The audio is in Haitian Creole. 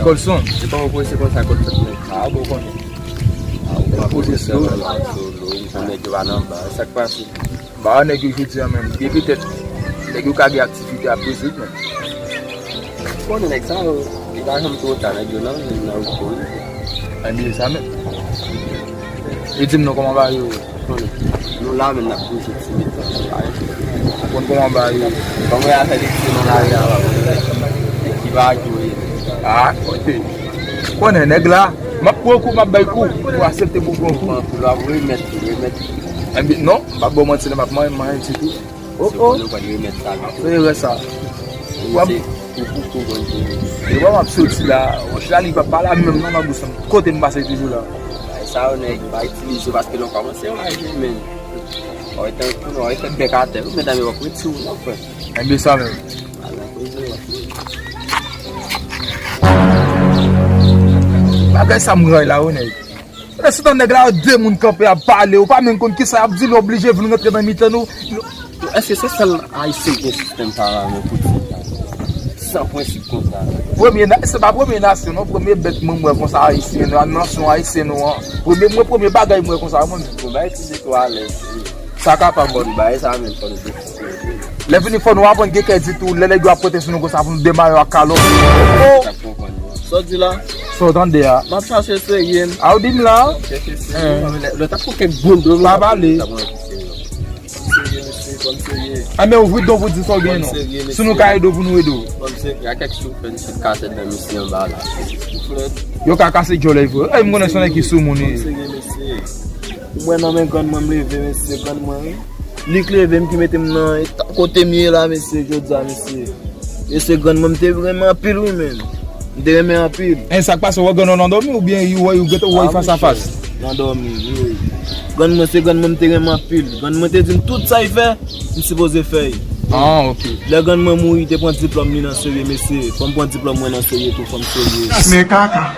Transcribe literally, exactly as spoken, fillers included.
Colson. Se pa yon pwofesè konsa k ap fèt nèg. A, bon, konnen. A, ou pa pwofesè, non, non, solo, ou konnen nèg yo pa nan ba, sa k pase? Ba, nèg yo jodi a menm, gen petèt nèg yo ka gen aktivite apre zi menm. Konnen nèg sa yo, li pa janm twò ta, nèg yo nan, nan wout yo. Anben, sa menm. E di m non, kòman bagay yo ye? Konnen. Nou la menm n ap bouje ti mitan. Ou konn kòman bagay yo ye? Kòman y ap fè dekside nan lari a la? Ki bagay yo ye? A, kote? Konnen nèg la, m ap pran kou, m ap bay kou. Ou aksepte pou pran kou. Pran kou, l ap remèt, remèt. Anben, non, m p ap ba w manti, non, m ap manyen, manyen ditou. Oh, oh. Konnen w pral remèt sa. Se erè sa. Wap. Se pou, pou, pou, bon, pou. E wè m ap soti la. Wòch la, li pa, pa la menm non nan bouch mwen. Kote m pase toujou la. Bay sa yo nèg pa itilize paske lè w kòmanse yon laj menm. Ou ret an kou, ou ret bèk atè. Ou medam yo p ap retire w non, frè. Enben sa menm. Ala koze w ap. Bagay sa m ray la, wi, nèg. Pandan se tan nèg la, de moun kanpe ap pale, ou pa menm konn kisa y ap di, li oblije vin rantre nan mitan nou. Èske se sèl Ayisyen ki gen sistèm sa la, men pou di sa? San prensip konsa. Premye na-, se pa premye nasyon, non, premye bèt mwen, mwen wè konsa, Ayisyen, nan nasyon Ayisyen, nou an. Premye, mwen, premye bagay mwen wè konsa, mwen menm. Bon, bagay ti de to alèz. Sa kapab. Fò n bay sa menm, fò n di. Lè vini fò nou aprann gen kè ditou, lè nèg yo ap pote sou nou konsa pou nou demare yo ak kalòt. Oh! Sa w di la? Sa w tande a? M ap chache serye m. A w di m la? Chèche serye. Lè, lè t ap fè kèk boul dlo. Pa pale. Serye, mesye, fò n serye. A, men ouvri don pou di sa w gen non. Si nou ka ede w pou nou ede w. Fò n serye. Y a kèk souflèt, kèk kasèt nan misye anba la. Souflèt. Yo ka kase djòlè vre. Ey, m konnen se yon nèg ki sou moun li ye. Fò n serye, mesye. Ou wè nan men grann mwen m leve, mesye, grann mwen, wi. Li k leve m, ki mete m nan eta kote m ye la, mesye, jodi a, mesye. E se grann mwen m te renmen anpil, wi, menm. M te renmen anpil. E sa k pase, w wè grann mwen nan dòmi oubyen ou wè, ou gentan wè l fas a fas? Nan dòmi, wi. Grann mwen, se grann mwen m te renmen anpil. Grann mwen te di m tout sa l fè, m sipoze fè l. Ah, ok. Lè grann mwen mouri, te pran diplòm li nan serye, mesye. Fò m pran diplòm mwen nan serye tou, fò m serye. Men kaka.